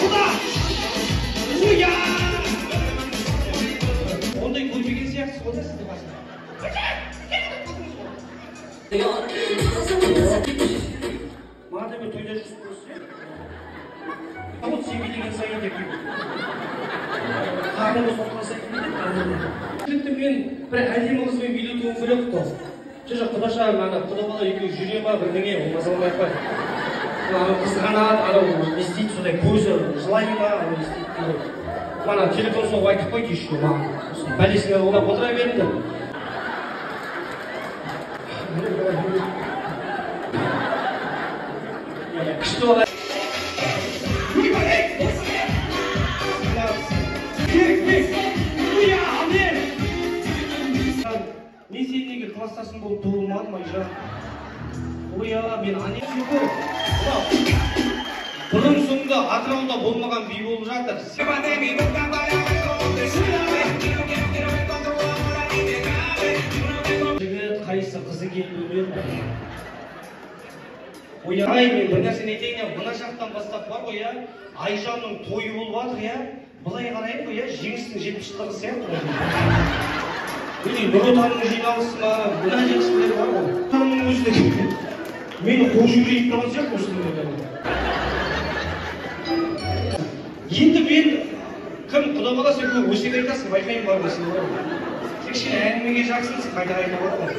Құда! Уя! Ондай көрмеген сияқтысыз ғой да сіз де басында. Маған да бір тойда жүрсін көрсін. Вот сен билеген сайын деп қарныңды соққан сайын биледі. Мен бір әдемі қызбен билетуім керек қой. Жоқ, құдаша, ана құда бала екеуі жүре ма бірдеңе, ол мазаламай ақ қой. Анау қызғанады, анау не істейді, сондай көзі жылай ма, анау не істейді дейді. Мана телефон соғып айтып қойды еще маған. Сосын бәлесіне ойлап отыра берді. Күшті бала. Мен сен неге кластасың болып туылмадым, Айжан? Оя, мен ане бұрын соңды Атырауда болмаған би болып жатыр. Жігіт қайсы қызы келіп өледі? Ой, мен бір нәрсені айтайын, мына жақтан бастап бар ғой, иә, Айжанның тойы болып жатыр, иә, былай қарайын ғой, иә, Жеңістің 70 жылдығы сияқты ғой. Или Нұр Отанның жиналысы ма, мына жерсілер бар ғой. Отанның өзі де мені қуып жіберейін тұрған сияқты осының. Енді мен кім құда бала, сен көп өсек айтасың, байқаймын бар ғой сен. Сен кішкене әңгімеге жақсысың, қайта қайта бар ғой.